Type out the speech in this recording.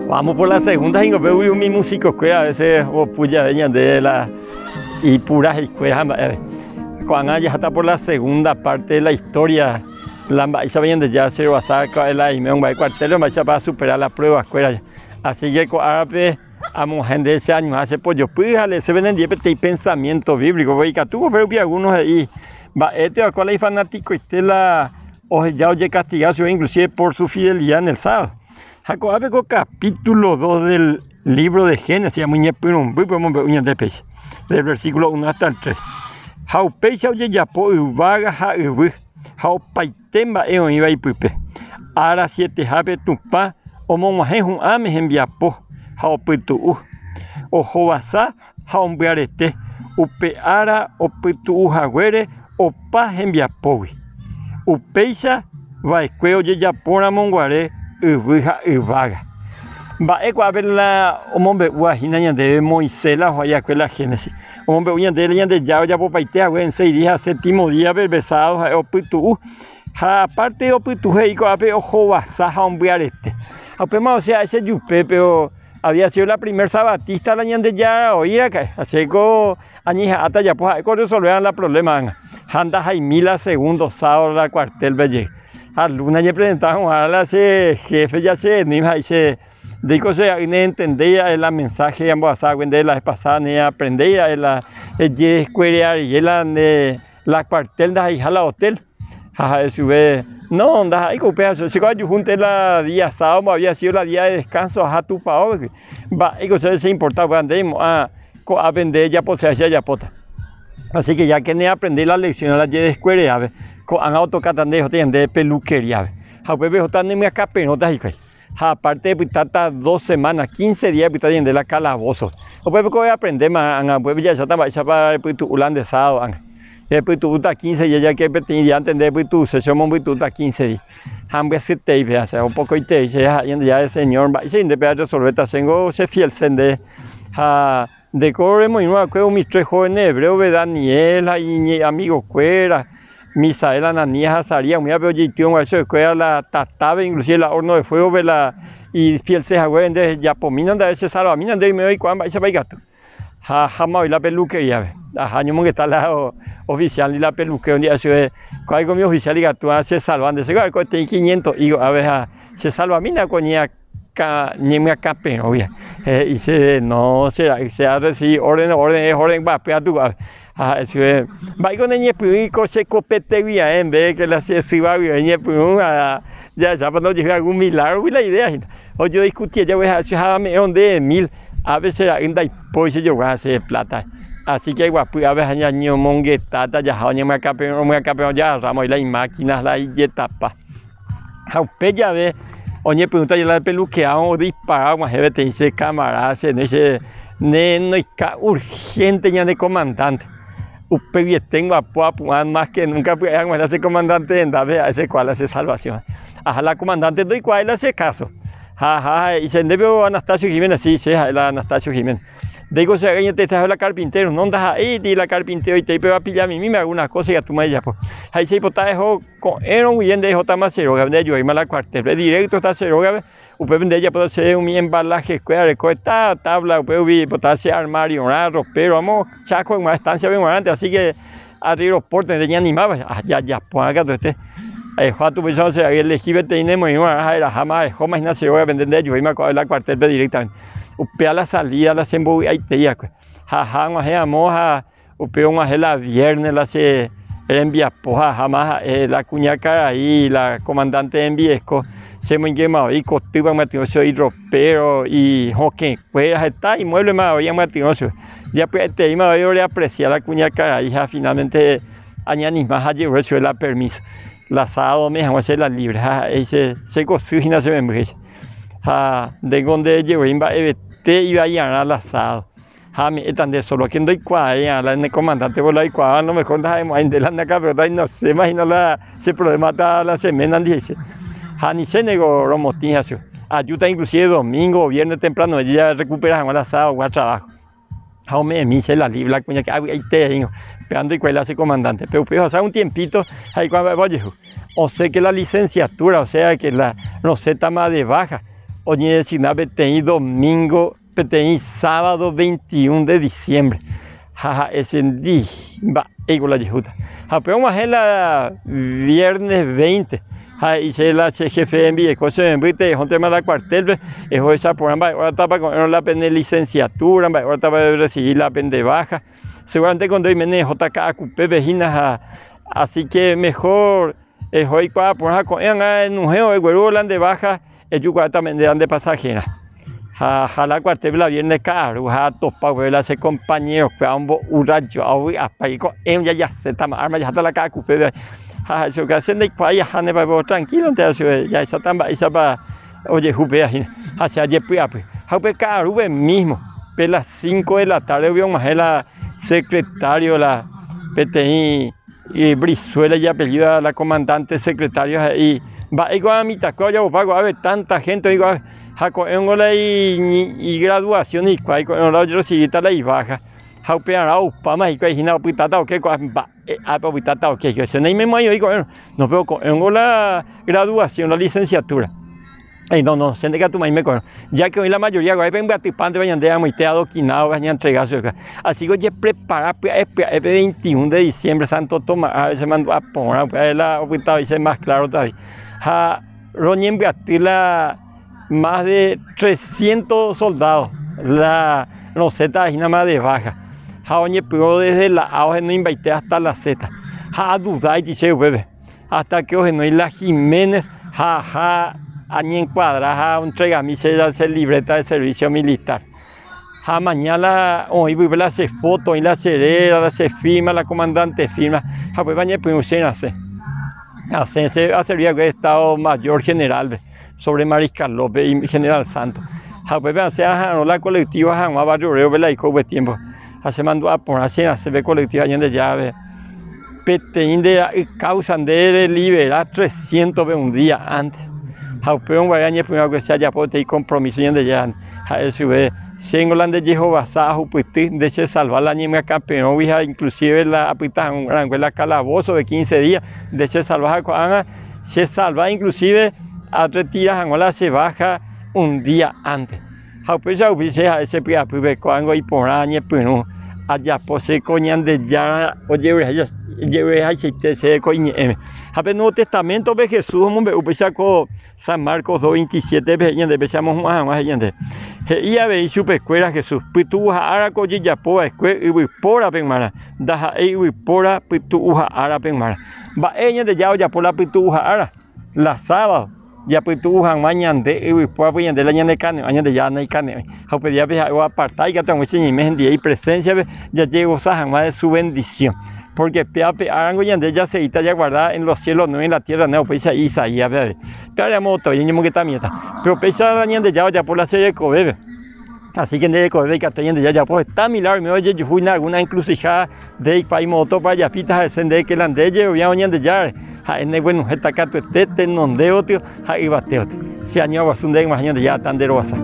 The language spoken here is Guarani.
Vamos por la segunda ningo pégui umi musicokuéra a veces opu jave ñande la ipuraheikuéra ha mba'eve. Ko'ág̃a jaháta por la segunda parte de la historia la mba'éichapa Ñandejára cherovasa la aime omba'e cuartel-pe mba'éichapa asupera la prueba-kuéra. Así que ko árape amohẽ nde che añuã che pojopy ha leese penendie peteĩ pensamiento bíblico, porque ikatu ko pérupi algunos he'i mba'éte va'ekue la ifanatikoite la oheja ojekastiga chupe inclusive por su fidelidad en el sábado. Ha ko'ápe ko capítulo 2 del libro de Génesis amoñepyrũmbýpe omombe'u ñande péicha, del versículo 1 hasta el 3. Ha upéicha ojejapo yvága ha yvy ha opaite mba'e oĩva ipype. Ára sietehápe Tupã omog̃uahẽ hu'ãme hembiapo ha opytu'u, ohovasa ha ombyarete upe ára opytu'u haguére opa hembiapógui. Upéicha va'ekue ojejapo ramo guare yvy ha yvága. Mba'e ko'ápe la omombe'úva hína ñandéve Moisés la ohai va'ekue la Génesis. Omombe'u ñandéve Ñandejára ojapopaite hague en seis días ha séptimo díape pe sábado ha'e opytu'u. Ha aparte opytu'u he'i ko'ápe ohovasa ha ombyarete. Ha upéma osẽ chejupe péro Había sido la primer sabatista la Ñandejára oĩ raka'e. Ha chéko añeha'ãta ajapo ha'éko orresolvéva la problema ág̃a. Ha ndahaimi la segundo sábado la cuartel-pe jey. Ha luna añepresenta hag̃ua la che jefe ja che enemigo he'i che, ndéiko che ra'y neentendéi ra'e la mensaje ambohasa hague ndéve la vez pasada neaprendéi ra'e la ejeskuerea rire la nde la cuartel ndaha'eiha la hotel. Ha ha'e chupe, No, ndaha'éiko upéva che, chéko ajuhúnte la día sábado había sido la día de descanso aha tupaópe. Mba'éiko chéve che importa upéva nde imo'ã ko'ápe nde ejaposeha che ajapóta. Así que ya que neaprende la lección la jedeskuereápe, ko'ág̃a otokáta nde ehóta ñande peluquería-pe. Ha upépe ehóta nemyakãperõta hikuái. Ha aparte epytáta dos semana, quince día epytáta ñande la calabozo. Upépe ko eaprendéma ág̃a, upépe jahecháta mba'éichapa epytu'u la nde sábado ág̃a. Epytu'úta quince día ya que peteĩ día ante nde epytu'use che omombytu'úta quince día. Ha ambyasyeterei pe asẽ, opokoiterei che ha'e Ñandejára Señor mba'éicha nde pe arresolvéta chéngo che fielse nde. Ha ndéko remoirũ va'ekue umi tres jóvenes hebréope Daniel ha iñamigokuéra. Misael, Ananías ha Azarías umívape ojeity og̃uahẽ chupekuéra la tatápe, inclusive la horno de fuego-pe la ifielse haguére nde ejapomína ndave che salvamína nde oime oikuaa mba'éichapa ikatu. Ha aháma oĩ la peluquería-pe. Aha añomongeta la oficial-ndi la peluquero-ndi ha'e chupe, Kóaiko mi oficial ikatúva che salva nde, che ko peteĩ quiniento'i ko'ápe ha che salvamína ko ñemyakãperõgui. He'i chéve, No che ra'y, che arrecibi orden, orden es orden guapy atu ko'ápe. Ha ha'e chupe, Mba'éiko neñepyrũi ko che kopetegui ae ndéve ke la che syvagui oñepyrũ ha jahechápa ndojehu algún milagro-gui la idea hína. Ojodiscuti aja guei ha'e che ha ame'ẽvo ndéve mil, ápe che ra'y ndaipói che jogua che plata. Así que aguapy ápe ha ñañomongetáta jaha oñemyakãperõ omyakãperõ jaharráma oĩ la imáquina la ijetapa. Ha upe jave oñepyrũta la peluqueado odispara og̃uahẽ peteĩ che camarada che ne che nenoika urgente ñane comandante. Upeguiete guapo apu'ã más que nunca pya'e ag̃uahẽ la che comandante rendápe ha'e chekuaa la che salvación. Aha la comandante ndoikuaái la che caso. Ha aha he'i che ndéve Anastasio Giménez, si che ha'e la Anastasio Giménez. Ndéiko che añetehápe la carpintero, no ndaha'éiti la carpintero itei péva apillamimíme alguna cosa ikatúma ejapo. Ha he'i che aipota eho Ko'ẽrõ guive nde ehótama che rógape, nde ajuaíma la cuartel-pe, directo esta che rógape, upépe nde ejapóta chéve umi embalaje-kuéra reko heta tabla upégui oipota che armario-rã, ropero, amo Chaco g̃uarã, estancia-pe g̃uarãnte, asi ke arrieropórte nde ñanimáva, jajapo'ã katuete. Eho tupéicha che aelegi peteĩ nemoirũ va'erã ha eraháma ehóma hína che rógape nde ndeajuhéima ko'ápe la cuartel-pe directamente. Upéva la salida la chembovy'aitei va'ekue. Ha aha ag̃uahẽ amo ha Upe og̃uahẽ la viernes la che rembiapo ha aháma ha'e la kuñakarai la comandante rembieko chemoingéma voi kotýpe amyatyrõ chupe irropero, ihokẽkuéra, heta imueblema voi amyatyrõ chupe. Japya'etereíma voi oreapresia la kuñakarai ha finalmente añanima ha ajerure chupe la permiso la sábado ome'ẽ hag̃ua che la libre ha ha'e che chekosy hína che memby he'i. Ha ndéngo ndejegue'i mba'evete ivai'arã la sábado. Ha ame'ẽta nde solo ke ndoikuaái la ne comandante vos la oikuaáva a lo mejor ndaha'emo'ãi nde la neakãpeóta y no sé imagina la che problema-ta la che ménandi he'i che. Ha ni chénego romotĩ ha che. Ajúta inclusive domingo o viernes temprano ja recupera hag̃ua la sábado-gua trabajo. Ha ome'ẽmi che la libre la kuña avy'aitereíngo. Péva ndoikuaái la che comandante. Péro upéi ohasa un tiempito ha aikuaa mba'épa ojehu. Osẽ ke la licenciatura, osea ke la rosẽtama de baja. oñedesigna peteĩ domingo, peteĩ sábado 21 de diciembre. Ha ha'e che ndi mba'éiko la jehúta. Ha upéi og̃uahẽ la viernes 20, ha he'i che la che jefe rembireko che memby tehóntema la cuartel-pe, ehohecha porã mba'e óratapa ko'ẽrõ la pene licenciatura, mba'e óratapa rerresivi la pende baja. Seguramente ko nde oiméne ehóta Ka'akupépe hína ha así que mejor eho eikuaa porã ha ko'ẽg̃a enuhẽ eguerúvo la nde baja Ejukuaáta nde nde pasajerã. Ha ha la cuartel la viernes ka'aru ha atopa upépe la che compañero-kuéra ombo'u rajo'a ovy'apa iko'ẽ jajasétama árma jaháta la ka'akupépe ha ha'e chupe che ndaikuaái ahánepa péro tranquilonte ha'e chupe jahecháta mba'éichapa ojehu upéva hína ha che ajepy'apy ha upe ka'arúpe mismo pe las cinco de la tarde og̃uahẽ la secretario la peteĩ Brizuela ijapellído la comandante secretario he'i mba'éiko ã mitãkuéra ojapopa ko'ápe tanta gente oĩ ko'ápe ha ko'ẽngo la igraduación hikuái ko'ẽrõ la ojerrecibíta la ibaja ha upearã oupáma hikuái hína opytáta oke ko'ápe mba'e ápe opytáta oke hikuái che naimemo'ãi oĩ ko'ẽrõ no péro ko'ẽngo la graduación la licenciatura. Ei, no, no, che ndaikatu aime ko'ẽrõ. Ya que oĩ la mayoría ko'ápe pembyatypánteva ñande amoite adoquinado ñantrega chupe. Así que ojeprepara pya'e pya'e pe 21 de diciembre Santo Tomás ápe che mandu'a porã upéva la opyta vai che más claro todavía. Ha roñembyaty la más de 300 soldados la rosẽta hína más de baja. Ha oñepyrũ desde la A ohenõimbaite hasta la Z. Ha adudáiti che upépe. Hasta que ohenói la Jiménez ha aha añencuadra ha ontregami che che libreta de servicio militar. Ha amaña la oĩ pype la che foto, oĩ la che réra, la che firma, la comandante firma ha upépe añepyrũ che rasẽ. Asẽ che aservi va'ekue Estado Mayor General-pe sobre Mariscal López y General Santos. Ha upépe asẽ aha'arõ la colectivo hag̃ua Barrio Obrero-pe la aiko upe tiempo. Ha chemandu'a porã che rasẽ pe colectivo ha Ñandejára-pe. Peteĩ nde ra'y káusa nde relivera tresciéntope un día ántes. Ha upérõ guare añepyrũ va'ekue che ajapo peteĩ kompromíso Ñandejárandi. Ha'e chupe, Chéngo la nde jehovasa ahupyty, nde chesalva la ñemyakãperõgui ha inklusíve la apyta rangue la kalavósope quince día, nde chesalva ha ko'ág̃a chesalva inklusíve arretira hag̃ua la che váha un día ántes. Ha upéicha rupi che ha'e che py'apýpe ko'ág̃a iporã añepyrũ ajapo che ko Ñandejára ojerureháichaite chéve ko iñe'ẽme. Ha pe Nuevo Testaméntope Jesús omombe'u péicha ko San Marcos 2:27-pe he'i ñande péicha amohu'ã hag̃ua he'i ñande. He'i avei chupekuéra Jesús, pytu'uha ára ko ojejapo va'ekue yvypórape g̃uarã, ndaha'éi yvypóra pytu'uha árape g̃uarã. Mba'e Ñandejára ojapo la pytu'uha ára? La sábado. Japytu'u hag̃ua ñande yvypórape ñande la ñanekane'õ, Ñandejára naikane'õi. Ha upe díape ha'e oaparta ikatu hag̃uáicha ñaime hendive ipresénsiape jajegosa hag̃ua de su vendisión. Pórke péva pe árango ñande jasegíta jaguarda en los cielos nuevos y en la tierra nueva, upéicha he'i Isaíaspe avei. Péva amoto'i ñañemongetamiéta. Péro péicha la Ñandejára ojapo la che rekovépe. Así que nde rekovépe ikatu Ñandejára ojapo heta milagro oime ojejuhu hína alguna encrucijada Nde eikuaa imotópa ajapíta ha'ese ndéve ke la nde jeroviárõ Ñandejárare, ha'e neguenohẽta katuete tenonde gotyo ha yvate gotyo. Che añoaguasu ndéve g̃uahẽ Ñandejára ta nde rovasa.